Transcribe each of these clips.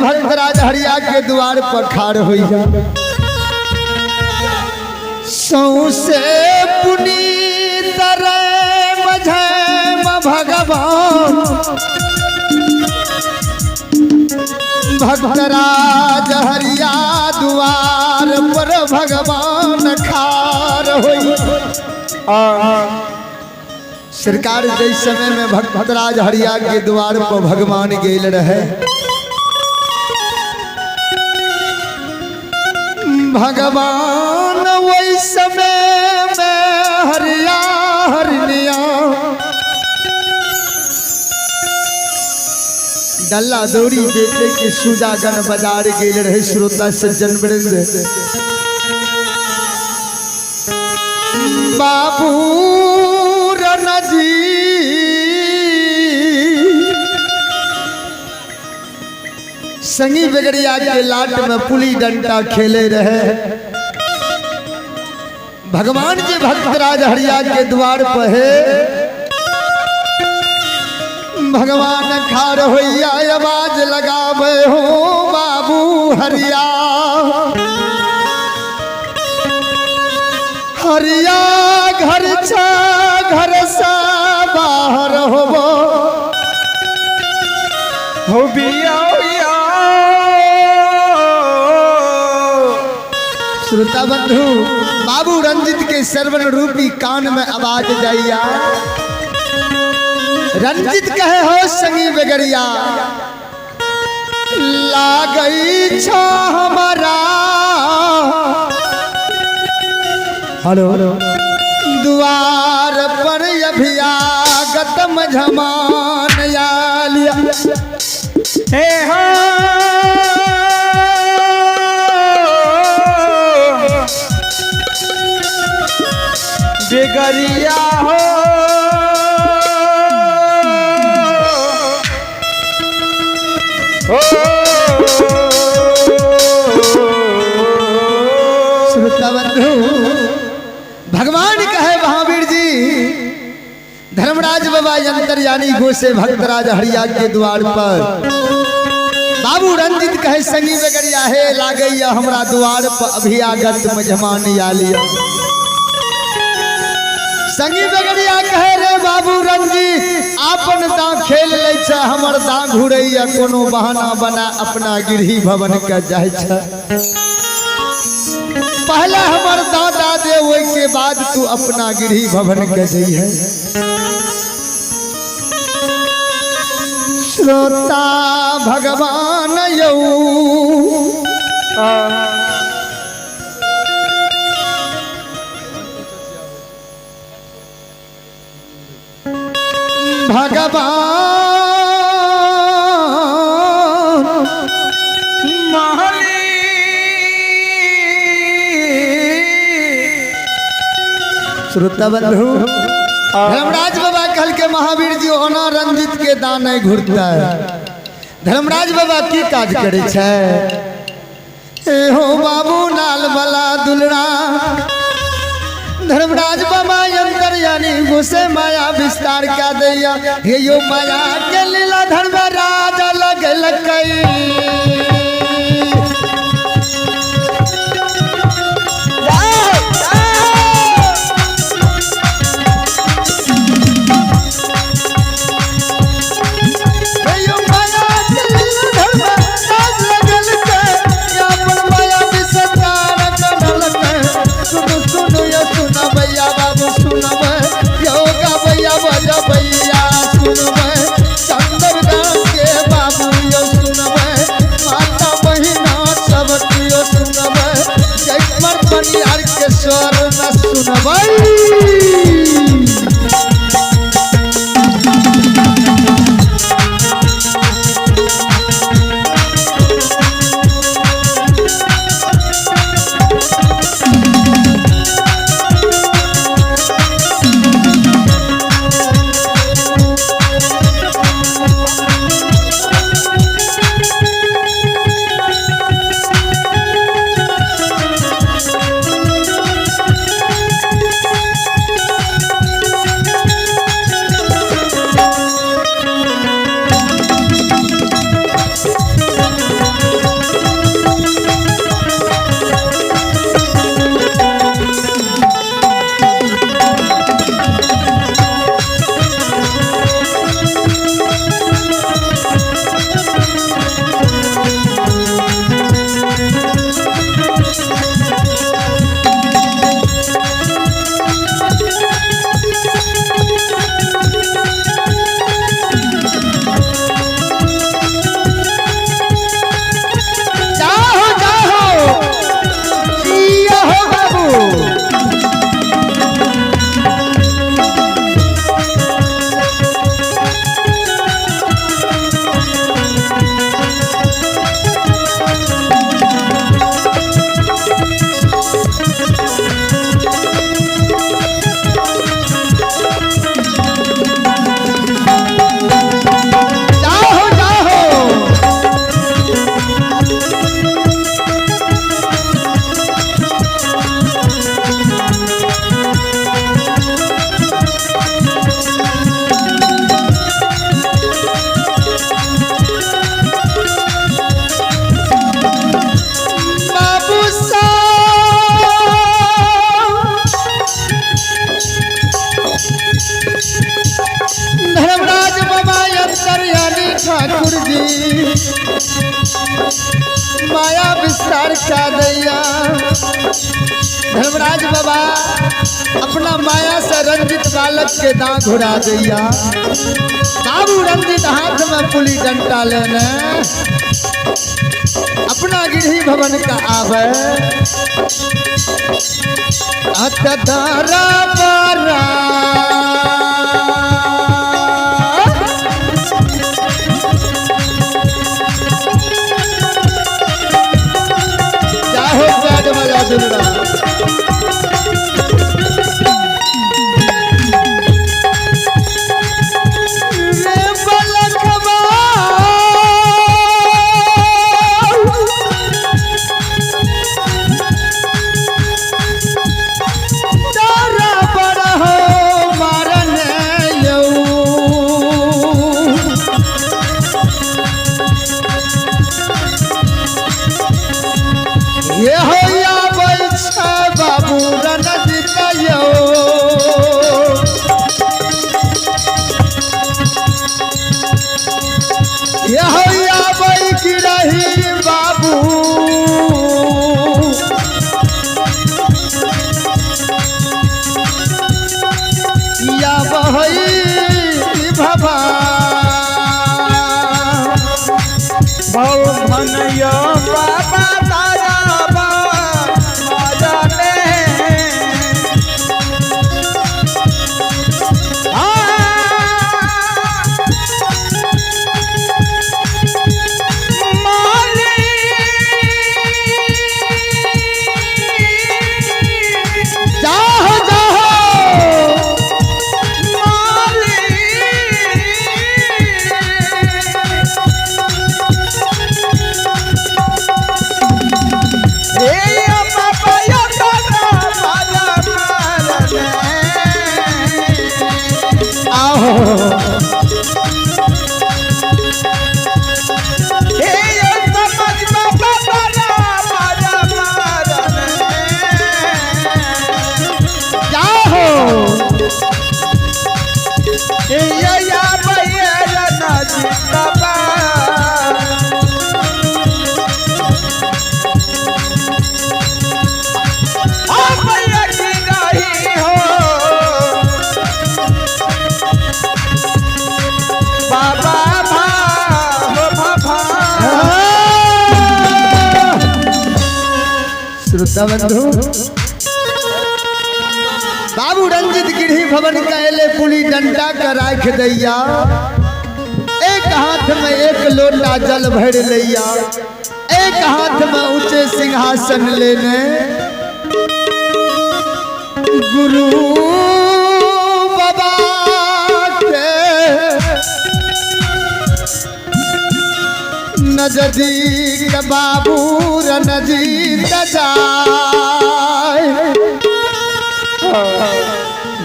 भक्तराज हरिया के द्वार पर खाड़ हो जा। सौसे पुनीत रे मझम भगवान भक्तराज हरिया द्वार पर भगवान खार होई। सरकार जै समय में भक्तराज हरिया के द्वार पर भगवान गेल रहे, भगवान वही समय में हरिया हरनिया डल्ला दौड़ी बेचे के सुजागन बाजार गेल रहे। श्रोता सज्जन वृंद, बाबू रणजी संगी बगड़िया के लाट में पुली डंडा खेले रहे। भगवान जी भक्तराज हरिया के द्वार पर है, भगवान खार होइया आवाज लगावे हो बाबू हरिया हरिया घर छा घर सा बाहर होबो हो बिया। श्रोता बंधु, बाबू रंजित के श्रवण रूपी कान में आवाज जाइया। रंजित कहे हो संगी बगरिया लागई छो हमारा हेलो द्वार पर अभियागत मझमान आलिया। हे हो बेगरिया हो श्रोता बंधु, भगवान कहे महावीर जी धर्मराज बाबा अंतर्यामी गोसे भक्तराज हरिया के द्वार पर। बाबू रंजित कहे संगी बगरिया हे लागैया हमरा द्वार पर अभियागत मझमान आलिया। संगी बगरिया कहे रे बाबू रंजित आपन दा खेल लै छै हमर दा घुरैया कोनो बहाना बना अपना गिरही भवन के जाइ छै। पहले हमर दादा दे ओहि के बाद तू अपना गिरही भवन के जइहे। श्रोता भगवान यौ भगवान महली श्रोता बंधु, धर्मराज बाबा कहल के महावीर जी ओना रंजित के दान नहीं घुरता है। धर्मराज बाबा की काज करे छै? ए हो बाबू नाल वाला दुलरा धर्मराज बाबा अंतर यानी गुस्से माया विस्तार क्या दैया। हे यो माया के लीला धर्मराज लगल कई। हे यो माया के लीला धर्मराज लगल कई, अपन माया विस्तार करल कई। सुन सुन यो सुनबैया बाबू सुनबै, यो गबैया बजबैया सुनबै, चंदर गाम के बाबू यो सुनबै, माता बहिना सब कियो सुनबै, जयकुमार बनियार के स्वर में सुनबै। विस्तार कऽ दैया। धर्मराज बाबा अपना माया से रंजित बालक के दांत घुरा दैया। बाबू रंजित हाथ में पुली डंटा लेने अपना गृह भवन का आवे। अतदारा बारा चाहो बैठ मजा दुलरा। रे बलखवा तारा बड़ हो मारन यौ। ये हो आबै छै बाबू रणजीत यौ। ये हो आबै गिरही बाबू। या बहई भवा भवन यो बाबा तारा मजने। जाहो जाहो। आहो। जाहो। बाबा भा भा। श्रोता बंधु, बाबू रंजित गिरी भवन का एले पुली डंडा का राख दैया। एक हाथ में एक लोटा जल भर लैया, एक हाथ में ऊंचे सिंहासन लेने गुरु बाबा के नजदीक बाबू रणजीत जाय।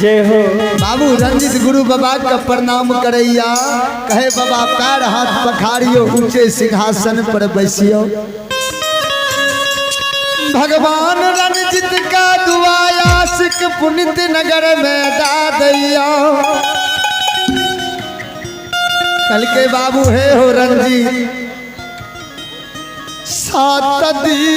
जय हो। बाबू रंजित गुरु बाबा का प्रणाम करैया, कहे बाबा पैर हाथ पखारियो, ऊंचे सिंहासन पर बैसियो। भगवान रंजित का दुआया सिख पुनित नगर में दादैया। कल के बाबू हे हो रंजीत 7 दिन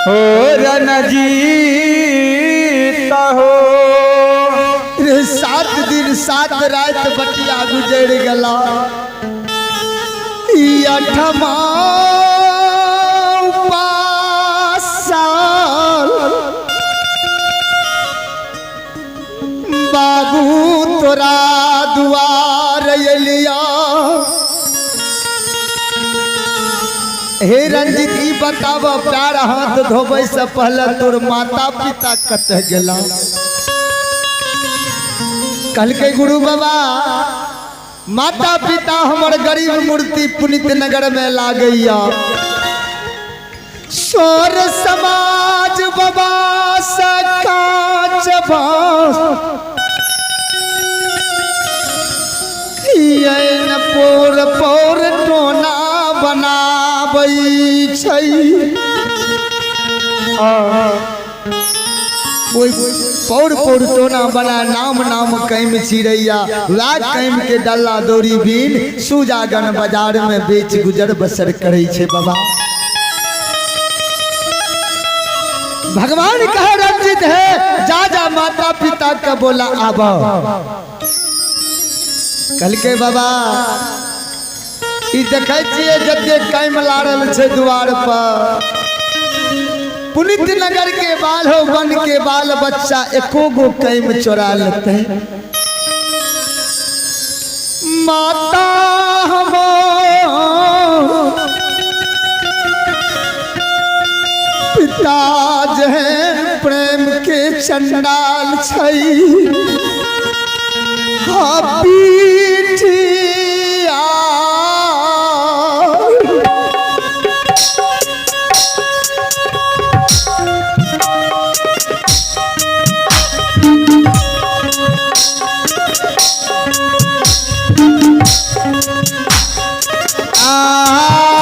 हो रणजीत हो। रे 7 दिन 7 रात बटिया गुजर गला। ई अठमा साल बाबू तोरा दुआर एलिया। हे रंजित ई बताब, पैर हाथ धोबै से पहले तोर माता पिता कतऽ गेला? कहलकै गुरु बाबा माता पिता हमर गरीब मूर्ति पुनित नगर में लागैया। सौर समाज बाबा से कांच बांस येन पोर पोर टोना बनाबै छै। ओइ पौर पौर टोना बना नाम नाम कैम चिड़ैया वएह कैम के डल्ला दौरी बीन सुजागन बाजार में बेच गुजर बसर करै छै बाबा। भगवान कह रंजित है जा जा माता पिता का बोला आबो। कल के बाबा ई देखै छियै जते कैम लाड़ल छै द्वार पर, पुनित नगर के बाल हो वन के बाल बच्चा एको गो कैम चोरा लेते। माता हमो पिता जेहन प्रेम के चंडाल छै, हाँ।